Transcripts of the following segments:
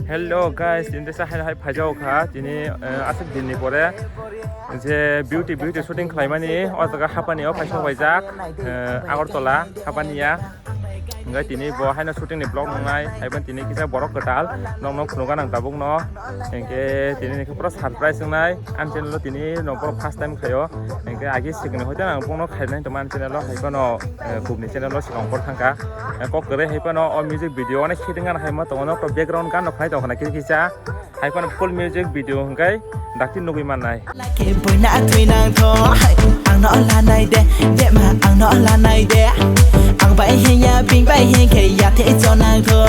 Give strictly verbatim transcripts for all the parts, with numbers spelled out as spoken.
Hello guys, tini teisa hai hai phaijao kha, tini, eh, aswk dinni pore je beauty, beauty shooting khlaimani o jaga hapani o phaisok paijak, eh, Agartala hapani ya. Hingke tini bo haino shooting ni vlog nungnai, haiban tini kisa borok kwtal nokno phunukha nang tabukno. Hingke tini ni pura surprise wngnai, ani channel o tini no borok first time khaio. Hingke agi sikni hoite ang bono khainai tongma ani channel o, haibano, eh, kubni channel o sikang kor thangkha. Eh, kok kwrwi haibano o music video ani shooting ani haima tongo, nok background gan no khnai tongkha na kisa kisa. Hai phano full music video hwnkhe dakti nugwi mannai. Boina thwi nang tho, ang no lanai de, de ma ang no lanai de. Ang bai hinya, bing bai hinkhe ya the cho nang tho.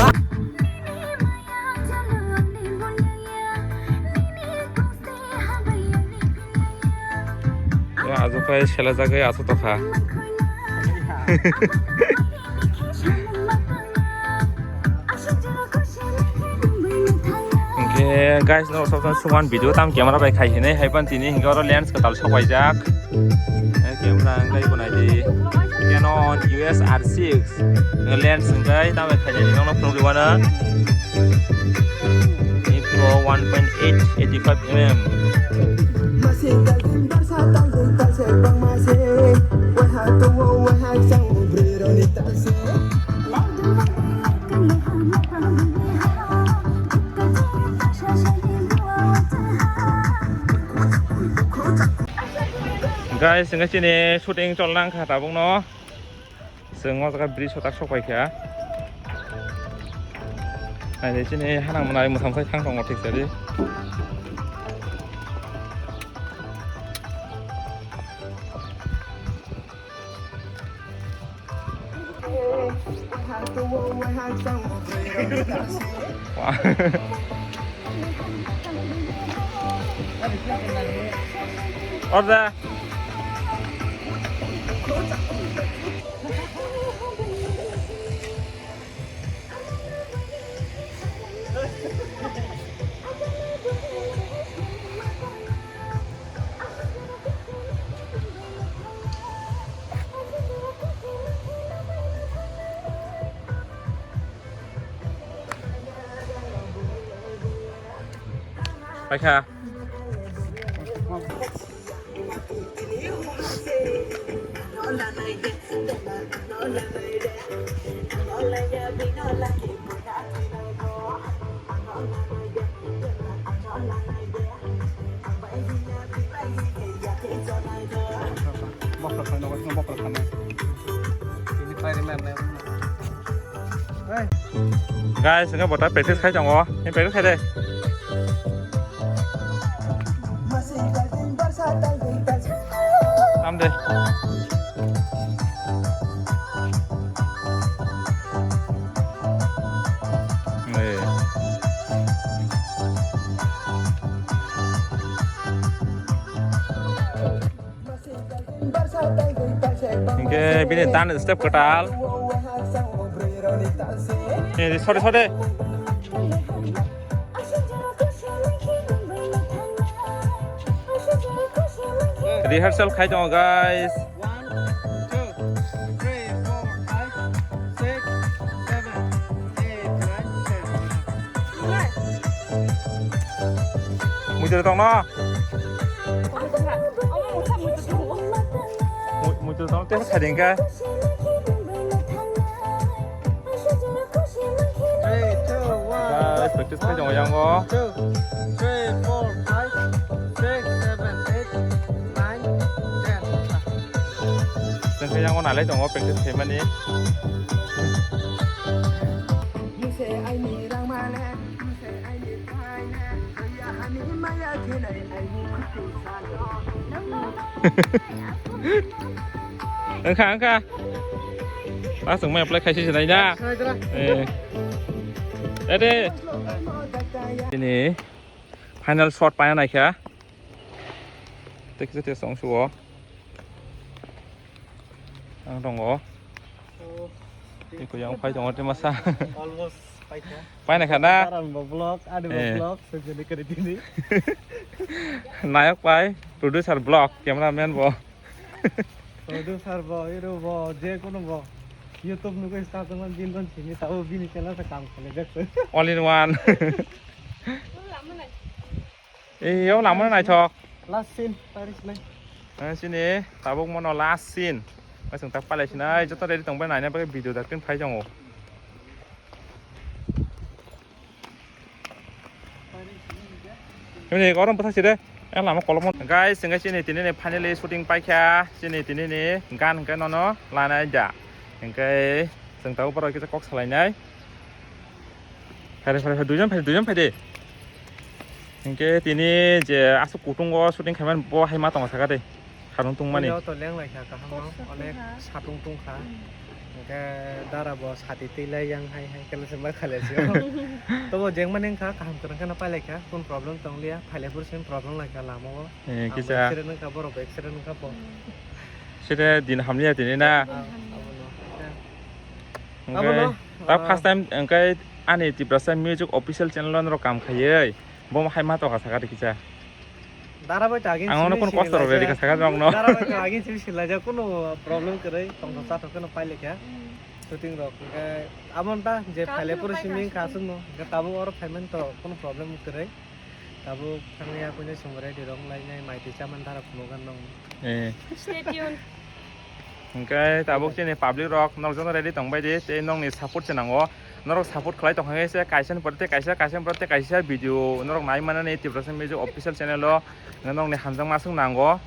Ya, ajo kai sela jagai aso tokha. Hingke guys, no sob sob suman video tam camera bai khai hinai, hai pan tini hingke oro lens kwtal sok paijak. Eh, camera ang kai bo nai di. Canon U S R six. Lens hingke tam bai khai ni nokno phunuk rwano. Pro one point eight eighty five M M. Guys, hingke chini shooting cholna wngkha tabukno. Chwng o jaga bridge o tak sok pai kha. Naidi chini hanang mwnai mwthang sai thang tongo thik sari. Order. Paikha. Guys, hingke bo ta practice khai tongo. Ni practice khai de. Tam de. Eh. Hingke bini dan step kwtal. Eh, sorry, sorry. Rehearsal khai tongo, guys. One, two, three, four, five, six, seven, eight, nine, ten. Muitu tongno. Mu-, muitu tongno tesa khading kha. Three, two, one. Guys, practice khai tongo yango. Two, three, four, five, six, seven, eight, nine, ten. Chwng khe yango nalai tongo practice khaimani. Wngkha, wngkha. Aswk mai apply khaisi sinai na. Eh. Ede. Ini final shot paina naikha. Tei kisa tei song suo. Ang tongo. Oh. Tei kuyang phai tongo tei masa. Almost paikha. Paina kha na? Parang bo vlog, ani bo Eh. Vlog, sejeni kari tini. Nayok pai, producer vlog, cameraman bo. Producer bo, hero bo, je kono bo. YouTube nugui start tongma bin don sini, tabo bini channel se kam khole jak. All in one. Ei, yo lama naithok. Last scene, Paris nai. Eh, sini tabuk mono last scene. Masung tak palai sinai, joto ready tong bai naina bagwi video da tin phai jongo. Ini orang pasang sih deh. Eh, lama kolom. Guys, sehingga sini tini ni finally shooting paikha. Sini tini ni gan hingke nono lana ja. Hingke sengta upar kita kok salainai. Phai de, phai de, phai de, duijon phai de, duijon phai de. Hingke tini je aswk kutung o shooting khaimani bo hai ma tongo saka de. Kharung tungmani. Puila o to leng lai kha kaham no, onek satung tung kha. Hmm. Hingke dara bo sati twi lai yang hai hai khe se ma kha le sio. Tobo jeng mani wngkha kaham kwrwng khe no pai lai kha, kun problem tong liya, phai lai phuru sin problem lai kha lama o. Eh, ang kisa accident wngkha, borok bo accident wngkha bo. Sire din hamliya tini na. Ah, abono. Hingke abono, ta ah, first time hingke ani Tiprasa Music official channel o norok kam khaiwi. Bo hai ma tokha saka de kisa. Dara bai ta agin ang ono simi kono simi kosto rok laijak. Redi kha saka jok no. Dara bai ta agin simi simi laijak, kono problem kwrwi tongthok chathok kheno pai lekha. Hmm. Shooting rok hingke amon ta je phai le phuru simi wngkha aswk no. Hingke tabuk oro phai mani to kono problem kwrwi. Tabuk thangya kuino sumare dirong lainai mai twi chaman dara phunukgwi nong. Eh. Stay tuned. Hingke tabuk chini public rok norok jono ready tong bai di, tei nokni support se nango. Norok support khlai tong khe se kaisa ni pore tei kaisa, kaisa ni pore tei kaisa video norok nai manani Tiprasa Music official channel o. Nokni hamjakma aswk nango.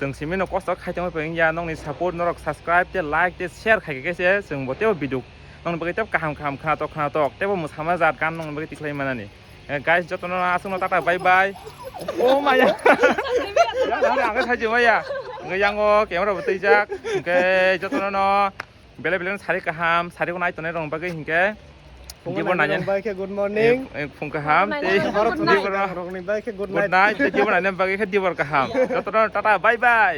Chwng simi no kosto khai tongwi phaiyung ya, nokni support norok subscribe tei like tei share khai khe se chwng bo teibo video nokni bagwi teibo kaham kaham khnatok khnatok teibo mwsama jat gan nokni bagwi tikhlai manani. Eh, guys, jotono aswkno tata bye bye. Oh maya. Yang hari angka saji maya. Nge yang o camera bo twijak. Oke, jotono no bele bele sari kaham, sari ko nai tonai rong bagwi hingke. Phung dibor nai nai rong bagwi khe good morning. Eh, eh, phung kaham, tei dibor rong ni bagwi khe good night. Good night, tei dibor nai bagwi khe dibor kaham. Jotono tata bye bye.